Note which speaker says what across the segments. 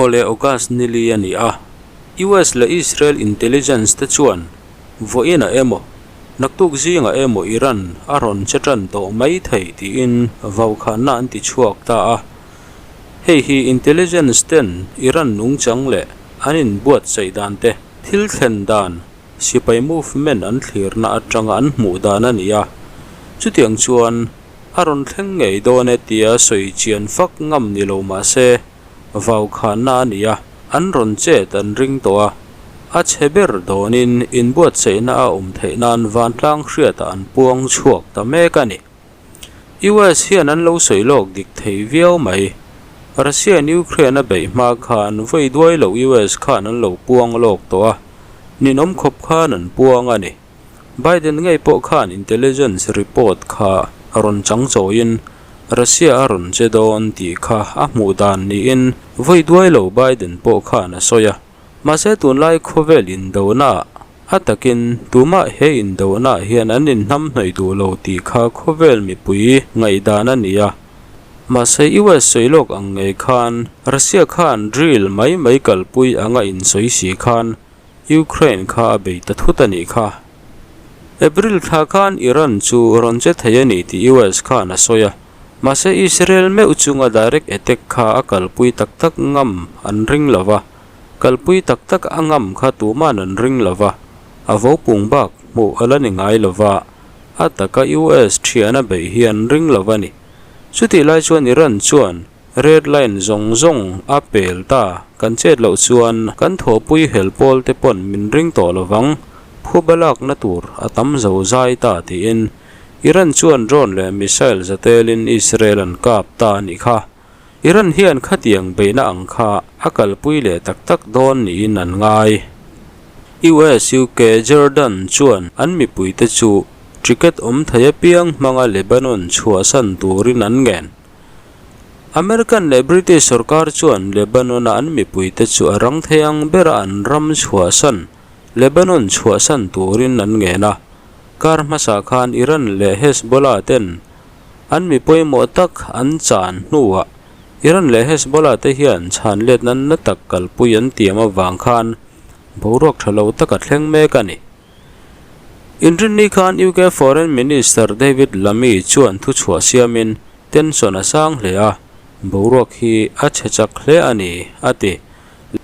Speaker 1: Thawhleh August ni li a ni a, US leh Israel intelligence te chuan vawiinah emaw, naktuk zingah emaw Iran a rawn che tan tawh mai thei tiin vaukhanna an ti chhuak ta a. Hei hi intelligence ten Iran nungchang leh an inbuatsaih dan te, thil thlen dan, sipai movement an thlirna atanga an hmuh dan a ni a. Chutiang chuan a rawn thleng ngei dawn e tia sawi chian fak ngam ni lo mah se, vaukhanna a ni a, an rawn chet an ring tawh a, a chhe ber dawnin inbuatsaihna a awm theih nan vantlang hriatah an puang chhuak ta mek a ni. US hian an lo sawi lawk dik thei viau mai. Russia in Ukraine a beih hma khan vawi duai lo US khan an lo puang lawk tawh a, ninawm khawp khan an puang a ni. Biden ngei pawh khan intelligence report kha a rawn chang chawiin Russia a rawn che dawn tih kha a hmuh dan niin vawi duai lo Biden pawh khan a sawi a. Mahse tunlai khawvel indonaah a takin tumah he indonaah hian an inhnamhnawih duh lo tih kha khawvel mipui ngaihdan a ni a. Mahse US sawi lawk ang ngei khan Russia khan drill mai mai kalpui anga insawi si khan Ukraine kha a bei ta thut a nih kha. April thla khan Iran chu rawn che thei a ni tih US khan a sawi a, mahse Israel meuh chunga direct attack kha a kalpui tak tak ngam an ring lo va, kalpui tak tak a ngam kha tuman an ring lo va, a vo pung bak hmuh a la ni ngai lo va, a taka US thian a beih hi an ring lo va ni. Chutih lai chuan Iran chuan Red line zawng zawng a pel ta, kan chet loh chuan kan thawhpui hel pawl te pawn min ring tawh lovang, phuba lakna tur a tam zo zai ta tiin Iran chuan drone leh missile zatelin Israel an kap ta a nih kha. Iran hian khatiang beihna ang kha a kalpui leh tak tak dawn niin an ngai. US, UK, Jordan chuan an mipuite chu ticket awm thei apiang hmanga Lebanon chhuahsan turin an ngen. American leh British sorkar chuan Lebanon-a an mipuite chu a rang thei ang bera an ram chhuahsan, Lebanon chhuahsan turin an ngen a. Kar hmasa khan Iran leh Hezbollah ten an mi pawimawh tak an chan hnuah Iran leh Hezbollah te hian chhan let nan na tak kalpui an tiam avang khan boruak tha lo tak a thleng mek a ni. Inrinni khan UK Foreign Minister David Lammy chuan thuchhuah siamin tension a sang hle a, boruak hi a chhe chak hle a ni, a ti.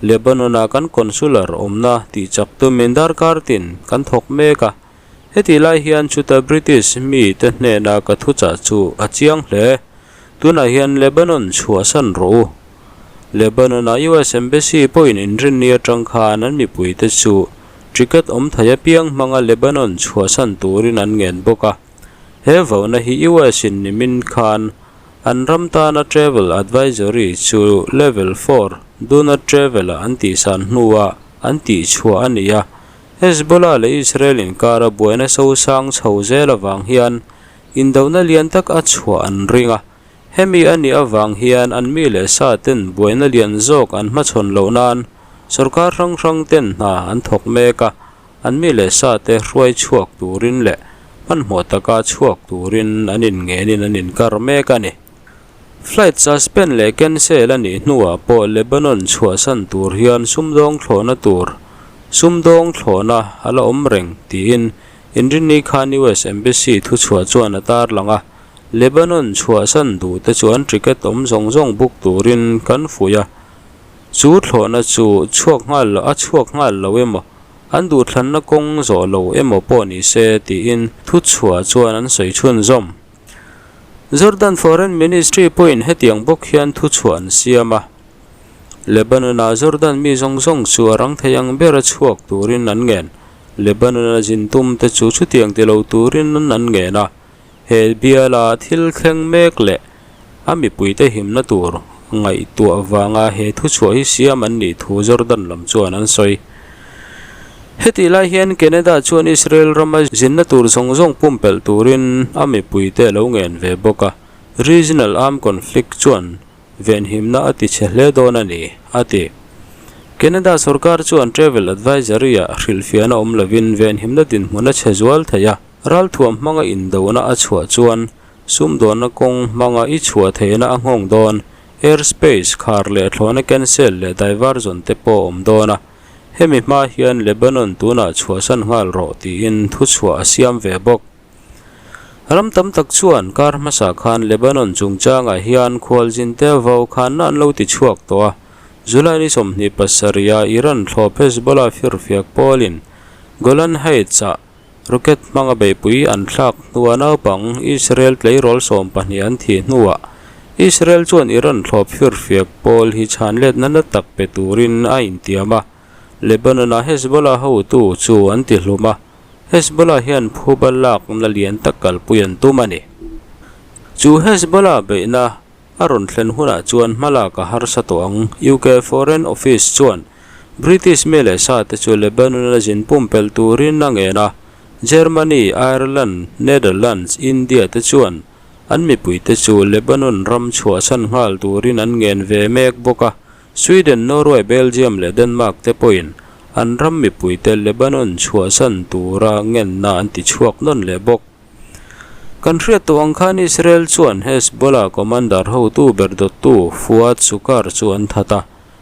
Speaker 1: Lebanon-a kan consular awmna tih chak tumin darkar tin kan thawk mek a, hetih lai hian chuta British mite hnena ka thuchah chu a chiang hle. Tunah hian Lebanon chhuahsan rawh u. Lebanon-a US Embassy pawhin inrinni atang khan an mipuite chu Ticket awm thei apiang hmanga Lebanon chhuahsan turin an ngen bawk a. He vauna hi US in nimin khan an ram tana travel advisory chu level 4 do not travel ah an tihsan hnuah an tihchhuah a ni a. Hezbollah leh Israel inkara buaina sosang chho zel avang hian indona lian tak a chhuah an ring a. Hemi a nih avang hian an mi leh sa ten buaina lian zawk an hmachhawn loh nan sorkar hrang hrang ten hna an thawk mek a, an mi leh sa te hruai chhuak turin leh hmanhmawh taka chhuak turin an inngenin an inkar mek a ni. Flight suspend leh cancel a nih hnuah pawh Lebanon chhuahsan tur hian sumdawng thlawhna tur sumdawng thlawhna a la awm reng tiin Inrinni khan US Embassy thuchhuah chuan a tarlang a. Lebanon chhuahsan duhte chuan ticket awm zawng zawng book turin kan fuih a, chu thlawhna chu chhuak nghal lo a chhuak nghal lo emaw, an duhthlanna kawng zawh lo emaw pawh ni se tiin thuchhuah chuan an sawi chhunzawm. Jordan Foreign Ministry pawhin hetiang bawk hian thuchhuah an siam a, Lebanon-ah Jordan mi zawng zawng chu a rang thei ang bera chhuak turin an ngen. Lebanon-a zin tumte chu chutiang ti lo turin an ngen a. He biala thil thleng mek leh a mipuite himna tur ngaihtuah vanga he thuchhuah hi siam an nih thu Jordan lam chuan an sawi. Hetih lai hian Canada chuan Israel rama zinna tur zawng zawng pumpelh turin a mipuite a lo ngen ve bawk a, regional armed conflict chuan venhimna a ti chhe hle dawn a ni, a ti. Canada sorkar chuan travel advisory-ah hrilhfiahna awm lovin venhimna dinhmun a chhe zual thei a. Ralthuam hmanga indona a chhuah chuan sumdawnna kawng hmanga i chhuah theihna a nghawng dawn. Airspace khar leh thlawhna cancel leh diversion te pawh a awm dawn a, hemi hma hian Lebanon tunah chhuahsan nghal rawh tiin thuchhuah a siam ve bawk. Ram tam tak chuan kar hmasa khan Lebanon chungchangah hian khualzinte vo khanna an lo ti chhuak tawh a, July ni 27 a Iran thlawp Hezbollah firfiak pawlin Golan Heights-ah Rocket hmanga beihpui an thlak hnuah naupang Israel tleirawl 12 an thih hnuah Israel chuan Iran thlawp firfiak pawl hi chhanletna na tak pe turin a intiam a, Lebanon-a Hezbollah hotu chu an ti hlum a, Hezbollah hian phuba lakna lian tak kalpui an tum a ni. Chu Hezbollah beihna A rawn thlen hunah chuan hmalak a harsa tawh ang. UK Foreign Office chuan British mi leh sa te chu Lebanon-a zin pumpelh turin a ngen a, Germany, Ireland, Netherlands, India te chuan an mipuite chu Lebanon ram chhuahsan nghal turin an ngen ve mek bawk a, Sweden, Norway, Belgium leh Denmark te pawhin an ram mipuite Lebanon chhuahsan tura ngenna an tichhuak nawn leh bawk. Kan hriat tawh ang khan Israel chuan Hezbollah commander hotu ber dawttu Fuad Shukr chu an that a,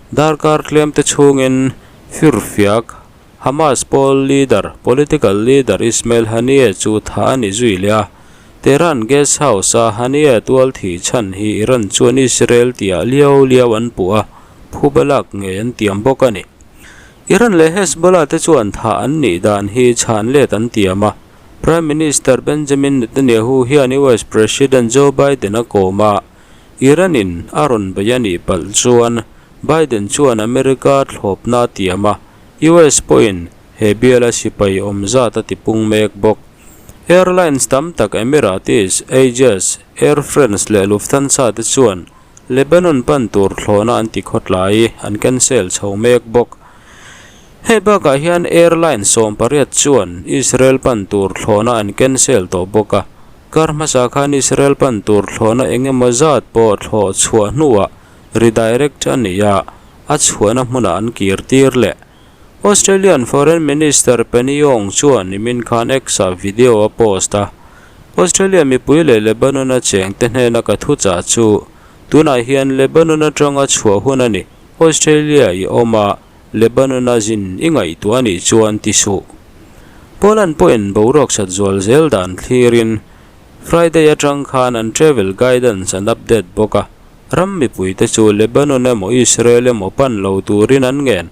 Speaker 1: darkar tlemte chhungin firfiak Hamas pawl leader, political leader Ismail Haniyeh chu thah a ni zui leh a. Tehran guest house-a Haniyeh tual thih chhan hi Iran chuan Israel tiah liau liau an puh a, phuba lak ngei an tiam bawk a ni. Iran leh Hezbollah te chuan thah an nih dan hi chhan let an tiam a. Prime Minister Benjamin Netanyahu hian US President Joe Biden a kawm a, Iran-in a rawn bei a nih palh chuan Biden chuan America thlawpna a tiam a, US pawhin he biala sipai awm zat a tipung mek bawk. Airlines tam tak Emirates, Ageas, Air France leh Lufthansa te chuan Lebanon pan tur thlawhna an ti khawtlai an cancel chho mek bawk. Hei bakah hian airline 18 chuan Israel pan tur thlawhna an cancel tawh bawk a, kar hmasa khan Israel pan tur thlawhna eng emaw zat pawh thlawh chhuah hnuah redirect a ni a, a chhuahna hmunah an kir tir leh. Australian Foreign Minister Penny Wong chuan nimin khan X-ah video a post a, Australia mipui leh Lebanon-a chengte hnena ka thuchah chu tunah hian Lebanon atanga chhuah hun a ni, Australia i awm a, Lebanon-a zin i ngaihtuah a nih chuan ti suh. Poland pawhin boruak sat zual zel dan thlirin Friday atang khan an travel guidance an update bawk a, ram mipuite chu Lebanon emaw Israel emaw pan lo turin an ngen.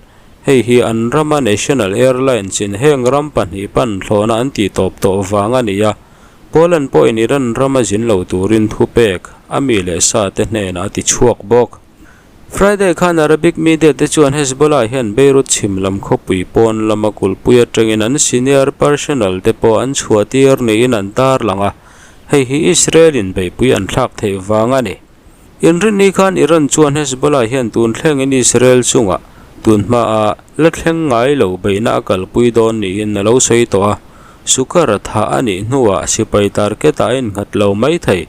Speaker 1: Hei hi an rama National Airlines in heng ram pahnih pan thlawhna an tih tawp tawh vang a ni a, Poland pawhin Iran rama zin lo turin thupek a mi leh sa te hnenah a ti chhuak bawk. Friday khan Arabic media te chuan Hezbollah hian Beirut chhim lam khawpui pawn lama kulhpui atangin an senior personnel te pawh an chhuah tir niin an tarlang a, hei hi Israel in beihpui an thlak theih vang a ni. Inrinni khan Iran chuan Hezbollah hian tun thlengin Israel chungah tun hmaa la thleng ngai lo beihna a kalpui dawn niin a lo sawi tawh a, Sukar a thah a nih hnuah sipai target ah a innghat lo mai thei.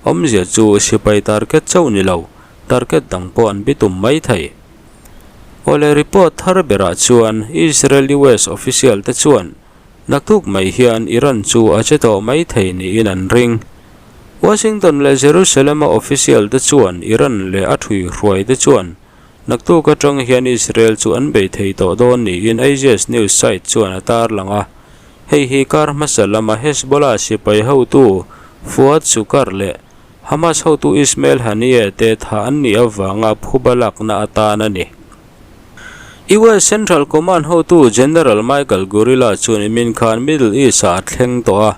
Speaker 1: Awmzia chu sipai target chauh ni lo, target dang pawh an bitum mai thei. Awle report thar berah chuan Israel-US official te chuan naktuk mai hian Iran chu a che tawh mai thei niin an ring. Washington leh Jerusalem-a official te chuan Iran leh a thuihruai te chuan naktuk atang hian Israel chu an bei thei tawh dawn niin Axios news site chuan a tarlang a. Hei hi kar hmasa lama Hezbollah sipai hotu Fuad Shukr leh Hamas hotu Ismail Haniyeh te thah an nih avanga phuba lakna atan a ni. US Central Command hotu General Michael Kurilla chuan nimin khan Middle East-ah a thleng tawh a,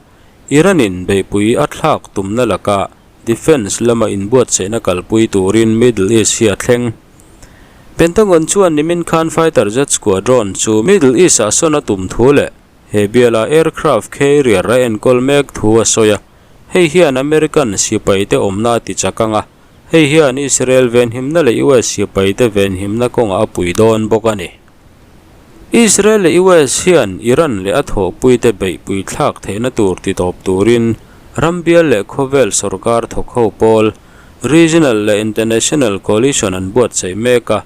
Speaker 1: Iran-in beihpui a thlak tumna lakah defence lama inbuatsaihna kalpui turin Middle East hi a thleng. Pentagon chuan nimin khan fighter jet squadron chu Middle East-ah sawn a tum thu leh he biala aircraft carrier a enkawl mek thu a sawi a, hei hian American sipaite awmna a ti chak ang a, hei hian Israel venhimna leh US sipaite venhimna kawngah a pui dawn bawk a ni. Israel leh US hian Iran leh a thawhpuite beihpui thlak theihna tur titawp turin ram bial leh khawvel sorkar thawk ho pawl, Regional leh International coalition an buatsaih mek a,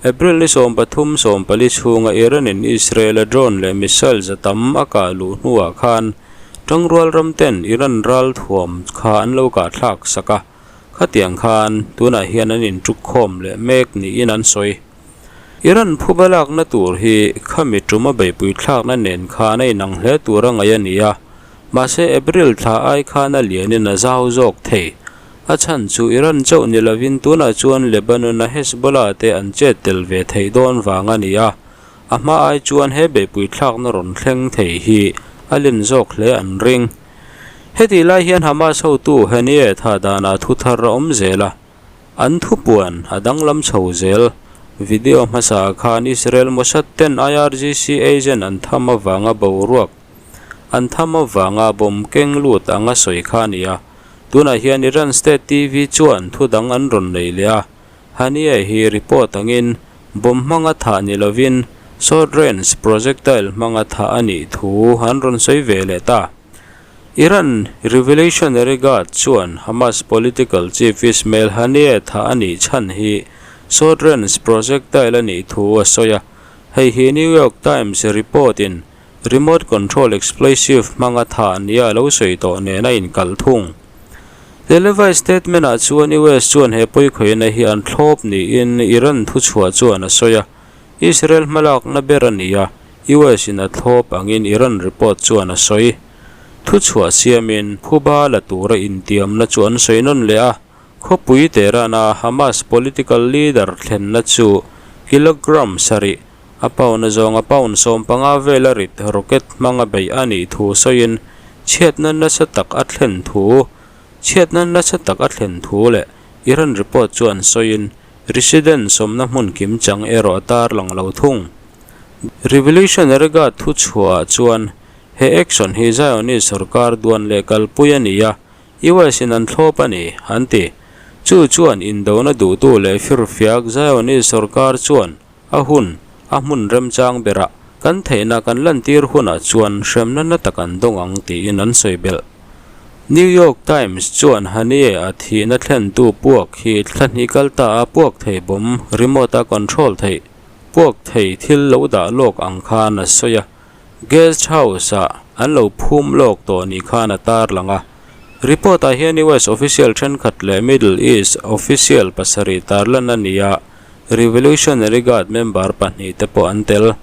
Speaker 1: April ni 13, 14 chhunga Iran-in Israel-a drone leh missile za tam a kah luh hnuah khan tangrual ramten Iran ral thuam kha an lo kah thlak sak a. Khatiang khan tunah hian an inṭukkhawm leh mek niin an sawi. Iran phuba lakna tur hi khami ṭuma beihpui thlakna nen khan a inang hle tur a ngaih a ni a, mahse April thla ai khan a lianin a zau zawk thei. A chhan chu Iran chauh ni lovin tunah chuan Lebanon-a Hezbollah te an chet tel ve theih dawn vang a ni a, a hma ai chuan he beihpui thlakna rawn thleng thei hi a len zawk hle an ring. Hetih lai hian Hamas hotu Haniyeh thah danah thu thar a awm zel a. An thupuan a danglam chho zel. Video hmasa ah khan Israel Mossad ten IRGC agent an tham avanga boruak an tham avanga bomb keng lut anga sawi kha a ni a. Tunah hian Iran State TV chuan thu dang an rawn nei leh a. Haniyeh hi report angin bomb hmanga thah ni lovin short range projectile hmanga thah a nih thu an rawn sawi ve leh ta. Iran Revolutionary Guard chuan Hamas political chief Ismail Haniyeh thah a nih chhan hi short range projectile a nih thu a sawi a, hei hi New York Times report in remote control explosive hmanga thah nia a lo sawi tawh nen a inkalh thung. Televised statement ah chuan US chuan he pawikhawihna hi an thlawp niin Iran thuchhuah chuan a sawi a, Israel hmalakna ber a ni a, US in a thlawp angin Iran report chuan a sawi. Thuchhuah siamin phuba la tura intiamna chu an sawi nawn leh a, khawpui Tehran-a Hamas political leader thlenna chu kilogram sarih, a pound azawnga pound 15 vela rit rocket hmanga beih a nih thu sawiin chhiatna nasa tak a thlen thu chhiatna nasa tak a thlen thu leh Iran report chuan sawiin resident sawmna hmun kimchang erawh a tarlang lo thung. Revolutionary Guard thuchhuahah chuan he action hi Zionist sorkar duan leh kalpui a ni a, US in an thlawp a ni, an ti. Chu chuan indona duhtu leh firfiak Zionist sorkar chuan a hun, a hmun remchang berah kan theihna kan lantir hunah chuan hremna na tak an dawng ang tiin an sawi belh. New York Times chuan Haniyeh a thihna thlentu puak hi thla hnih kal ta a puak thei bomb remote a control theih. Puak thei thil lo dah lawk ang khan a sawi a, guest house ah an lo phum lawk tawh nih khan a tarlang a. Report ah hian US official thenkhat leh Middle East official pasarih tarlan a ni a, Revolutionary Guard member pahnih te pawh an tel.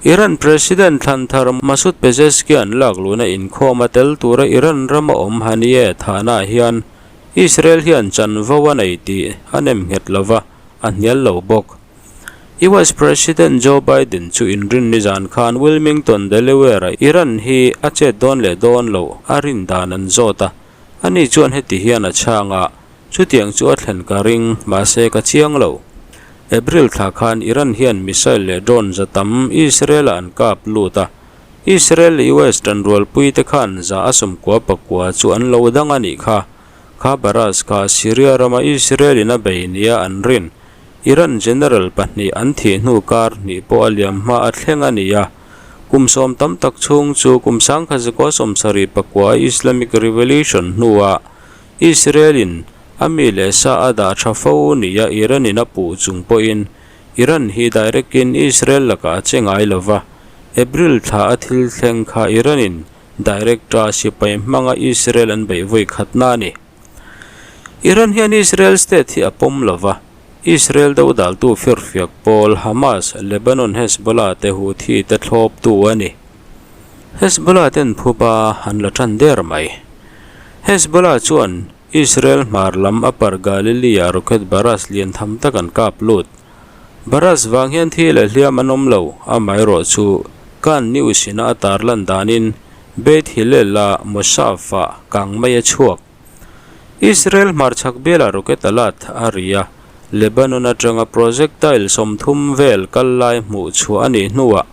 Speaker 1: Iran President thlan thar Masoud Pezeshkian lak luhna inkhawm a tel tura Iran rama awm Haniyeh thahna ah hian Israel hian chanvo a nei tih a nem nghet lova, a hnial lo bawk. US President Joe Biden chu inrinni zan khan Wilmington, Delaware-a Iran hi a chet dawn leh dawn lo a rin dan an zawt a, ani chuan heti hian a chhang a, Chutiang chu a thlen ka ring, mahse ka chiang lo. April thla khan Iran hian missile leh drone za tam Israel-ah an kap lut a, Israel leh US tanrualpui te khan za a 94 chu an lo dang a nih kha. Kha barrage kha Syria rama Israel in a bei nia an rin. Iran general pahnih an thih hnu kar hnih pawh a liam hma a thleng a ni a. Kum sawm tam tak chhung chu kum 1979 Islamic Revolution hnuah Israel in a mi leh sa a dah tha fo nia Iran in a puh chung pawhin Iran hi direct in Israel lakah a che ngai lova. April thla a thil thleng kha Iran in Director sipai hmanga Israel an beih vawi khatna a ni. Iran hian Israel state hi a pawm lo va, Israel dodaltu firfiak pawl Hamas, Lebanon Hezbollah te Houthi te thlawptu a ni. Hezbollah ten phuba an la tan der mai. Hezbollah chuan Israel hmar lam Upper Galilee-ah rocket barrage lian tham tak an kap lut. Barrage vang hian thi leh hliam an awm lo, amaherawh chu Kan News ina a tarlan danin Beit Hillel-a Moshav-ah kang mai a chhuak. Israel hmarchhak bialah rocket a lat a ri a, Lebanon atanga projectile 30 vel kal lai hmuh chhuah a nih hnuah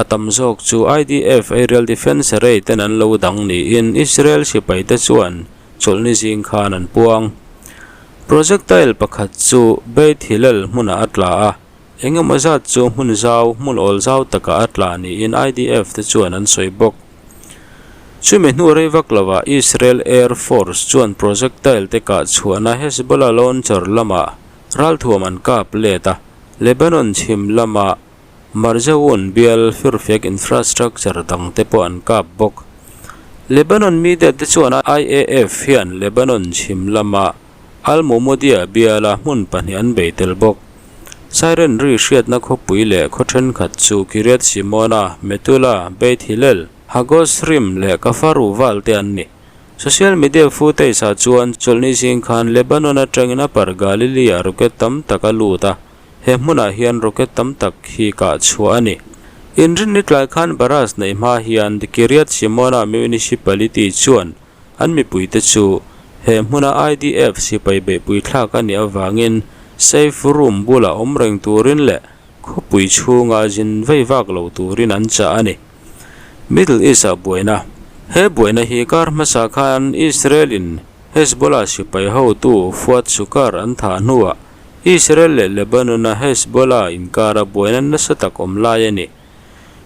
Speaker 1: a tam zawk chu IDF aerial defence array ten an lo dang niin Israel sipaite chuan chawlhni zing khan an puang. Projectile pakhat chu Beit Hillel hmunah a tla a, eng emaw zat chu hmun zau, hmun awl zau takah a tla niin IDF te chuan an sawi bawk. Chumi hnu rei vak lovah Israel Air Force chuan projectile te kah chhuahna Hezbollah launcher lamah ralthuam an kap let a, Lebanon chhim lamah Marjaoun bial firfiak infrastructure dang te pawh an kap bawk. Lebanon media te chuan IAF hian Lebanon chhim lama. Al-Moumodia biala hmun pahnih an bei tel bawk. Siren ri hriatna khawpui leh khaw thenkhat chu Kiryat Shimona, Metula, Beit Hillel, Hagosrim leh Kafar Uval te an ni. Social media footage-ah chuan chawlhni zing khan Lebanon atangin Upper Galilee-ah rocket tam tak a lut a, he hmunah hian rocket tam tak hi kah chhuah a ni. Inrinni tlai khan barrage neih hma hian Kiryat Shimona Municipality chuan an mipuite chu he hmuna IDF sipai beihpui thlak a nih avangin safe room bulah awm reng turin leh khawpui chhunga zin vei vak lo turin an chah a ni. Middle East-ah buaina. He buaina hi kar hmasa khan Israel-in Hezbollah sipai hotu Fuad Shukr an thah hnuah Israel leh Lebanon-a Hezbollah inkara buaina nasa tak awm lai a ni.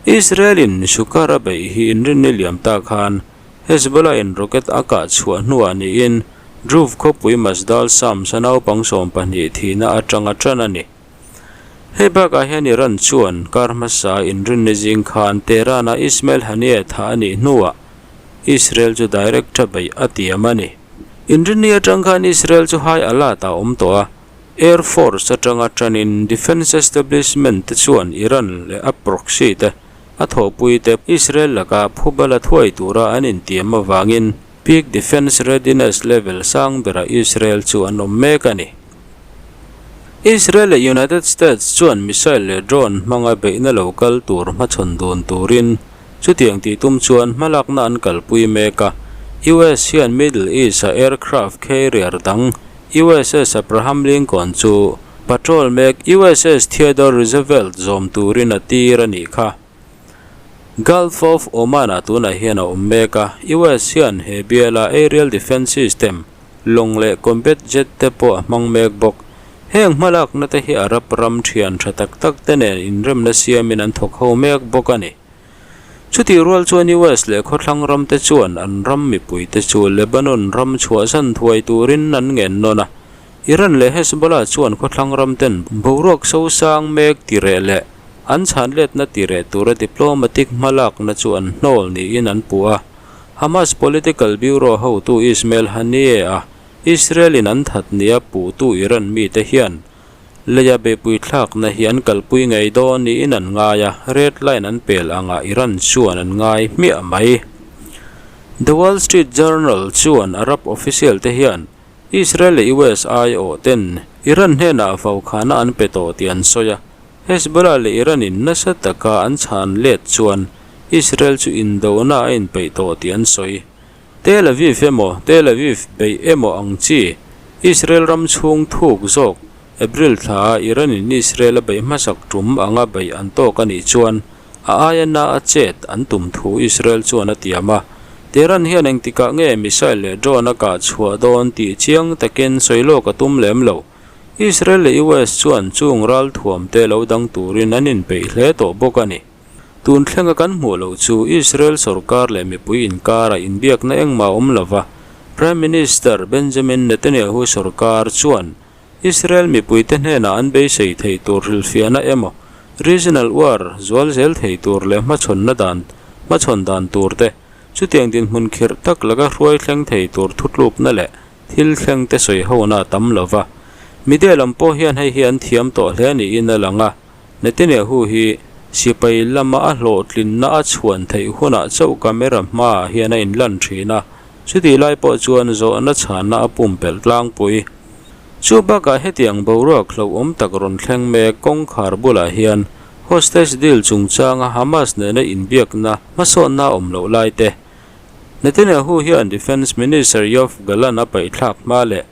Speaker 1: Israel-in Shukr a beih hi inrinni liam ta khan Hezbollah-in rocket a kah chhuah hnuah niin Druze khawpui Majdal Shams-a naupang 12 thihna atanga tan a ni. Hei bakah hian Iran chuan kar hmasa inrinni zing khan Tehran-a Ismail Haniyeh thah a nih hnuah Israel chu direct tha beih a tiam a ni. Inrinni atang khan Israel chu high alert ah awm tawh a, Air Force atanga tanin Defence Establishment te chuan Iran leh a proxy te a thawhpui te Israel laka phuba la thuai tura an intiam avangin peak defence readiness level sang berah Israel chu an awm mek a ni. Israel leh United States chuan missile leh drone hmanga beihna lo kal tur hmachhawn dun turin chutiang tih tum chuan hmalakna an kalpui mek a. US hian Middle East-a aircraft carrier dang USS Abraham Lincoln chu patrol mek USS Theodore Roosevelt zawm turin a tir a nih kha. Gulf of Oman-ah tunah hian a awm mek a, US hian he biala aerial defence system Lawng leh combat jet te pawh a hmang mek bawk. Heng hmalakna te hi Arab ram thian tha tak tak te nen inremna siamin an thawk ho mek bawk a ni. Chutih rual chuan US leh khawthlang ram te chuan an ram mipui te chu Lebanon ram chhuahsan thuai turin an ngen nawn a. Iran leh Hezbollah chuan khawthlang ram ten boruak sosang mek tireh leh an chhanletna tireh tura diplomatic hmalakna chu an hnawl niin an puh a. Hamas Political Bureau hotu Ismail Haniyeh-a Israel-in an that nia puhtu Iran mite hian leia beihpui thlakna hi an kalpui ngei dawn niin an ngai a, red line an pel angah Iran chuan an ngai hmiah mai. The Wall Street Journal chuan Arab official te hian Israel leh US aiawh ten Iran hnenah vaukhana an pe tawh tih an sawi a, Hezbollah leh Iran-in nasa taka an chhan let chuan Israel chu indona a inpeih tawh tih an sawi. Tel Aviv emaw, Tel Aviv beih emaw ang chi Israel ram chhung thuk zawk April thla a Iran-in Israel a beih hmasak tum anga beih an tawk a nih chuan a aia na a chet an tum thu Israel chuan a tiam a. Tehran hian engtikah nge missile leh drone a kah chhuah dawn tih chiang takin sawi lawk a tum lem lo. Israel leh US chuan chung ralthuam te lo dang turin an inpeih hle tawh bawk a ni. Tun thlenga kan hmuh loh chu Israel sorkar leh mipui inkara inbiakna engmah awm lova Prime Minister Benjamin Netanyahu sorkar chuan Israel mipuite hnenah an beisei thei tur hrilhfiahna emaw regional war zual zel thei tur leh hmachhawnna dan hmachhawn dan tur te chutiang dinhmun khirh tak laka hruai thleng thei tur thutlukna leh Thil thleng te sawi hona a tam lo va, media lam pawh hian hei hi an thiam tawh hle niin a lang a, Netanyahu hi sipai lama a hlawhtlinna a chhuan theih hunah chauh camera hmaah hian a inlan thin a, chutih lai pawh chuan zawhna chhanna a pumpelh tlangpui. Chu bakah hetiang boruak hlauhawm tak rawn thleng mek kawngkhar bulah hian hostage deal chungchanga Hamas nena inbiakna hmasawnna a awm loh lai te, Netanyahu hian Defence Minister Yoav Gallant a paihthlak hma leh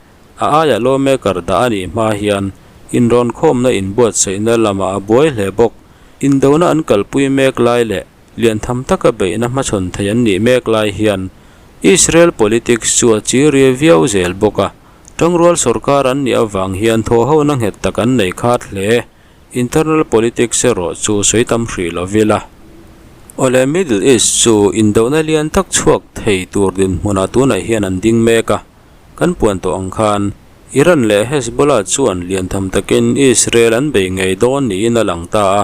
Speaker 1: a aia lawmaker dah a nih hma hian inrawnkhawmna inbuatsaihna lamah a buai hle bawk. Indona an kalpui mek lai leh liantham taka beihna hmachhawn thei an nih mek lai hian Israel politics chu a chiri viau zel bawk a, tangrual sorkar an nih avang hian thawhhona nghet tak an nei khat hle. Internal politics erawh chu sawi tam hrih lo vila. Awle Middle East chu indohna lian tak chhuak thei tur dinhmunah tunah hian an ding mek a, kan puan tawh ang khan Iran leh Hezbollah chuan lian tham takin Israel an bei ngei dawn niin a lang ta a,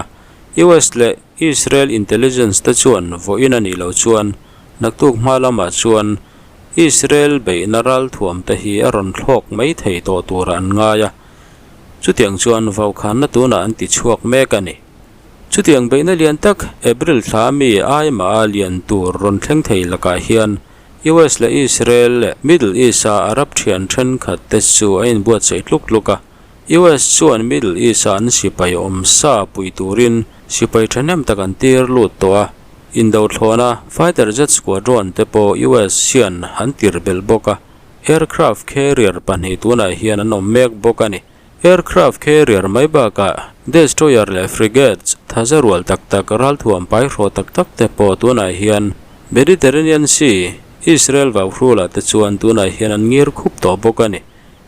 Speaker 1: US leh Israel intelligence te chuan vawiin a nih loh chuan naktuk hma lamah chuan. Israel beihna ralthuam te hi a rawn thlawk mai thei tawh turah an ngai a, chutiang chuan vaukhanna tunah an ti chhuak mek a ni. Chutiang beihna lian tak April thla mi aimah a lian tur rawn thleng thei lakah hian US leh Israel leh Middle East-a Arab thian thenkhat te chu a inbuatsaih tluk tluk a. US chuan Middle East-a an sipai awm sa pui turin sipai thahnem tak an tir lut tawh a, indo thlawna fighter jet squadron te pawh US hian an tir belh bawk a, aircraft carrier pahnih tunah hian an awm mek bawk a ni. Aircraft carrier mai bakah destroyer leh frigates thaza rual tak tak ralthuam paihraw tak tak te pawh tunah hian Mediterranean Sea, Israel vauhrulah te chuan tunah hian an ngir khup tawh bawk a ni.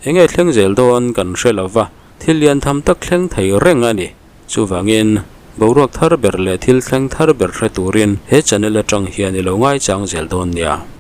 Speaker 1: Enge thleng zel dawn kan hre lo va, thil lian tham tak thleng thei reng a ni. Chuvangin, boruak thar ber leh thil thleng thar ber hre turin he channel atang hian i lo ngaichang zel dawn nia.